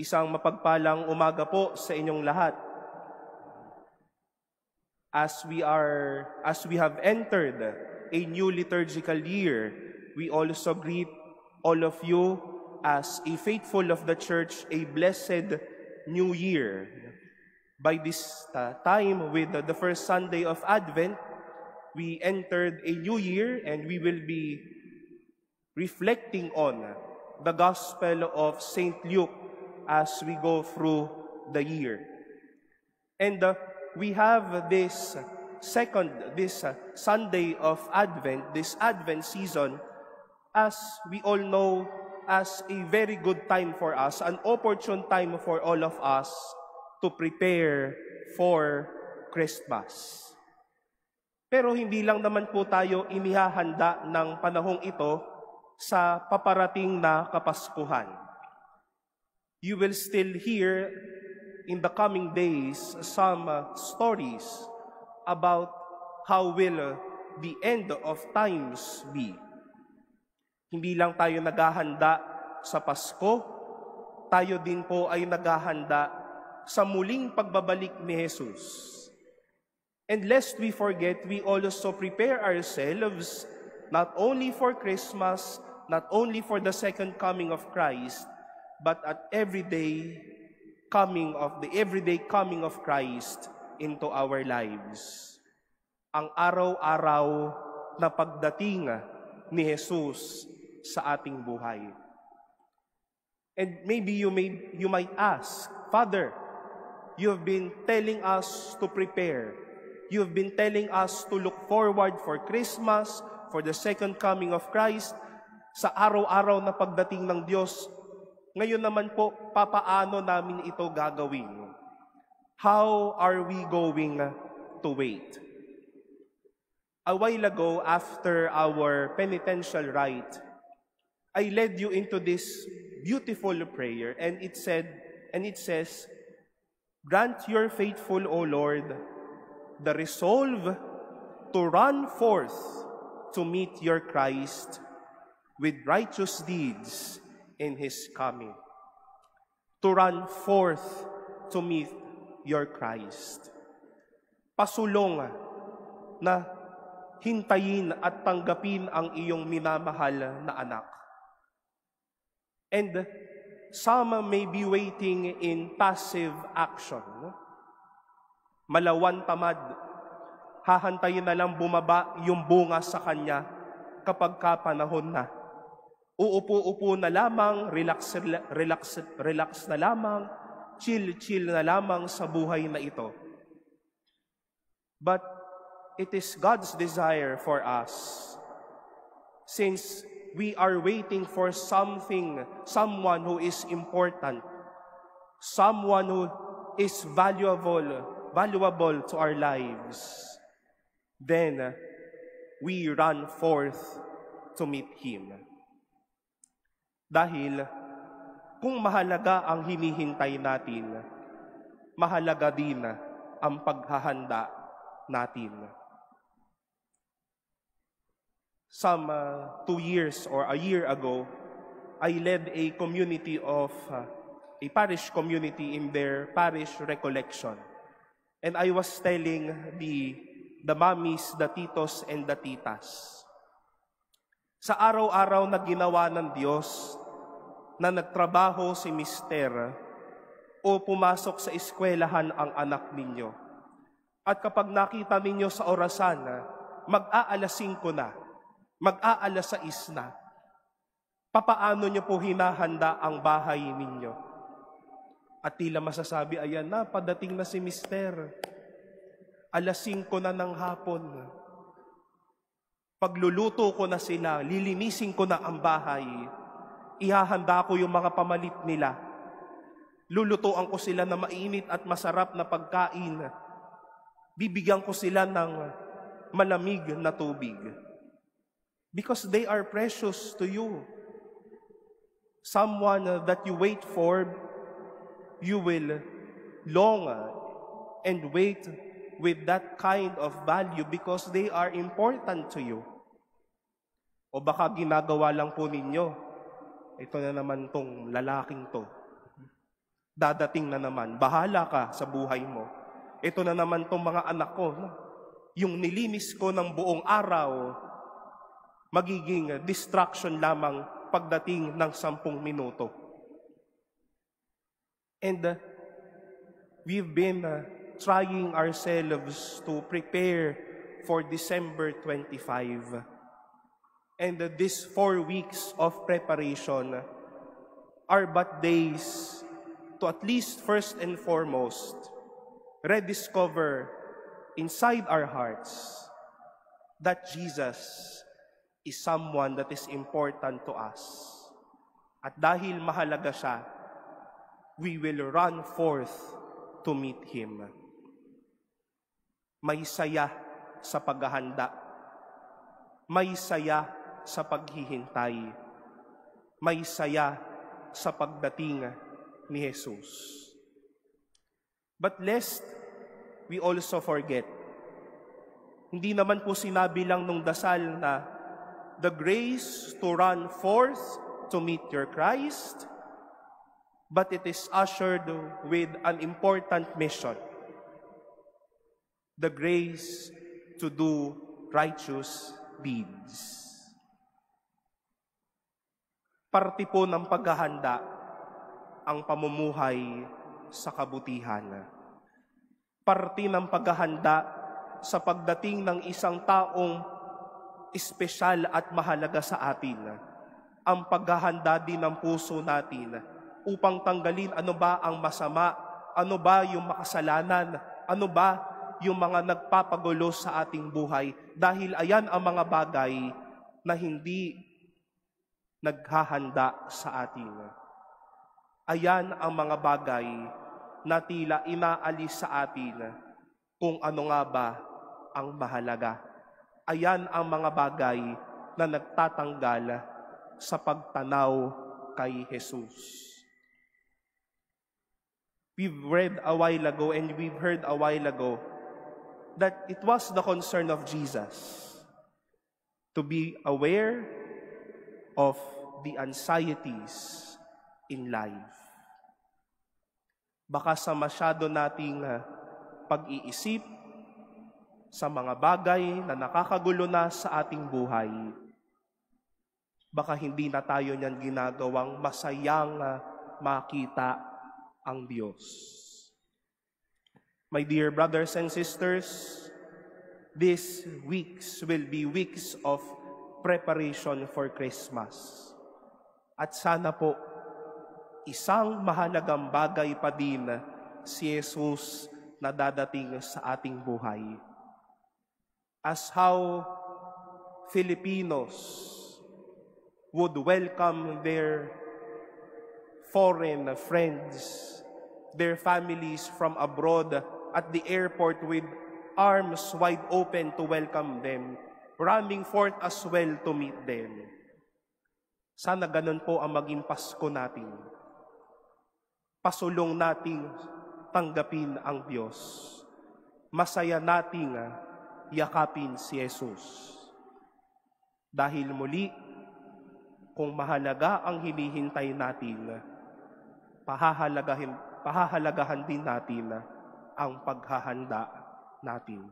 Isang mapagpalang umaga po sa inyong lahat. As we have entered a new liturgical year, we also greet all of you as a faithful of the church a blessed new year. By this time, with the first Sunday of Advent, we entered a new year and we will be reflecting on the Gospel of St. Luke as we go through the year. And we have this Sunday of Advent, this Advent season, as we all know, as a very good time for us, an opportune time for all of us to prepare for Christmas. Pero hindi lang naman po tayo inihahanda ng panahong ito sa paparating na Kapaskuhan. You will still hear in the coming days some stories about how will the end of times be. Hindi lang tayo naghahanda sa Pasko, tayo din po ay naghahanda sa muling pagbabalik ni Jesus. And lest we forget, we also prepare ourselves not only for Christmas, not only for the second coming of Christ, but at everyday coming of the everyday coming of Christ into our lives. Ang araw-araw na pagdating ni Jesus sa ating buhay. And maybe you might ask, "Father, you have been telling us to prepare. You have been telling us to look forward for Christmas, for the second coming of Christ, sa araw-araw na pagdating ng Diyos. Ngayon naman po, papaano namin ito gagawin? How are we going to wait?" A while ago, after our penitential rite, I led you into this beautiful prayer, and it says, "Grant your faithful, O Lord, the resolve to run forth to meet your Christ with righteous deeds in His coming." To run forth to meet your Christ. Pasulong na hintayin at tanggapin ang iyong minamahal na anak. And some may be waiting in passive action. Malawan tamad, hahantayin na lang bumaba yung bunga sa kanya kapag ka panahon na. Uupo-upo na lamang, relax, relax, relax na lamang, chill, chill na lamang sa buhay na ito. But it is God's desire for us, since we are waiting for something, someone who is important, someone who is valuable to our lives, then we run forth to meet Him. Dahil kung mahalaga ang hinihintay natin, mahalaga din ang paghahanda natin. Some 2 years or a year ago, I led a parish community in their parish recollection. And I was telling the mommies, the titos, and the titas, sa araw-araw na ginawa ng Diyos na nagtrabaho si mister o pumasok sa eskwelahan ang anak ninyo. At kapag nakita ninyo sa orasan, mag-aalas 5 na, mag-aalas 6 na, papaano nyo po hinahanda ang bahay ninyo? At tila masasabi, "Ayan na, padating na si mister. Alas 5 na ng hapon. Pagluluto ko na sila, lilinisin ko na ang bahay. Ihahanda ko yung mga pamalit nila. Lulutuan ko sila na mainit at masarap na pagkain. Bibigyan ko sila ng malamig na tubig." Because they are precious to you. Someone that you wait for, you will long and wait with that kind of value because they are important to you. O baka ginagawa lang po ninyo, "Ito na naman tong lalaking to. Dadating na naman. Bahala ka sa buhay mo. Ito na naman tong mga anak ko. No? Yung nilinis ko ng buong araw, magiging distraction lamang pagdating ng 10 minuto. And we've been trying ourselves to prepare for December 25. And these 4 weeks of preparation are but days to at least first and foremost rediscover inside our hearts that Jesus is someone that is important to us. At dahil mahalaga siya, we will run forth to meet Him. May saya sa paghahanda. May saya sa paghihintay. May saya sa pagdating ni Jesus. But lest we also forget, hindi naman po sinabi lang nung dasal na the grace to run forth to meet your Christ, but it is ushered with an important mission: the grace to do righteous deeds. Parte po ng paghahanda ang pamumuhay sa kabutihan. Parte ng paghahanda sa pagdating ng isang taong espesyal at mahalaga sa atin, ang paghahanda din ng puso natin upang tanggalin ano ba ang masama, ano ba yung makasalanan, ano ba yung mga nagpapagulo sa ating buhay. Dahil ayan ang mga bagay na hindi naghahanda sa atin. Ayan ang mga bagay na tila inaalis sa atin kung ano nga ba ang mahalaga. Ayan ang mga bagay na nagtatanggal sa pagtanaw kay Jesus. We've read a while ago and we've heard a while ago that it was the concern of Jesus to be aware of the anxieties in life. Baka sa masyado nating pag-iisip sa mga bagay na nakakagulo na sa ating buhay, baka hindi na tayo niyan ginagawang masayang makita ang Diyos. My dear brothers and sisters, these weeks will be weeks of preparation for Christmas. At sana po, isang mahalagang bagay pa din si Jesus na dadating sa ating buhay. As how Filipinos would welcome their foreign friends, their families from abroad at the airport with arms wide open to welcome them, running forth as well to meet them. Sana ganun po ang maging Pasko natin. Pasulong nating tanggapin ang Diyos. Masaya nating yakapin si Jesus. Dahil muli, kung mahalaga ang hinihintay natin, pahahalagahan din natin ang paghahanda natin.